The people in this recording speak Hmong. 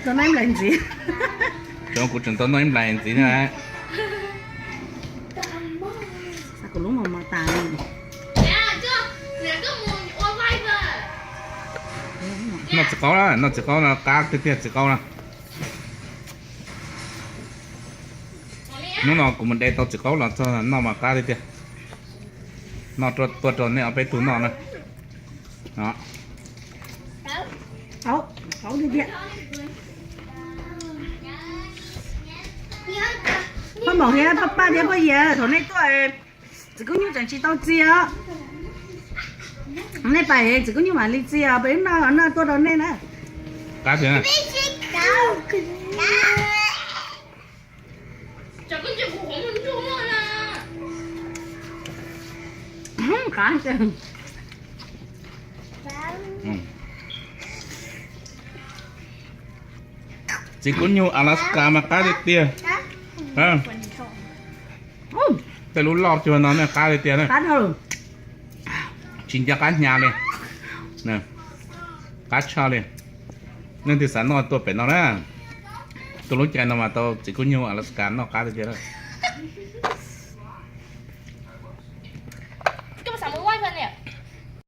Tau noj ib nplais ntxiv. Zoo kuv tseem tau noj ib nplais ntxiv na. Kuv lub mos mos tas. Noj txiv qaub na, noj txiv qaub no qab tiag tiag txiv qaub na. Hnub no kuv mus de tau txiv qaub los txog noj mas qab tiag tiag. Noj tuaj rau nej ob peb tug noj na. Poj Maum thiab Paj Paj thiab Paj Yias, thaum nej tuaj txiv kub nyuj tseem tsis tau txi os. Nej pais txiv kub nyuj mam li txi os, peb noj noj tuaj rau nej na. Qab tiag. Txiv kub nyuj Alaska mas qab tiag tiag. Tej lub loj cuag no ne qab tiag tiag na. Tsis nco qab hnyav li. Qab tshaj li. Leej twg xav noj tuaj pem no na. Tuaj lub caij no mas tau txiv kub nyuj Alaska noj qab tiag tiag na.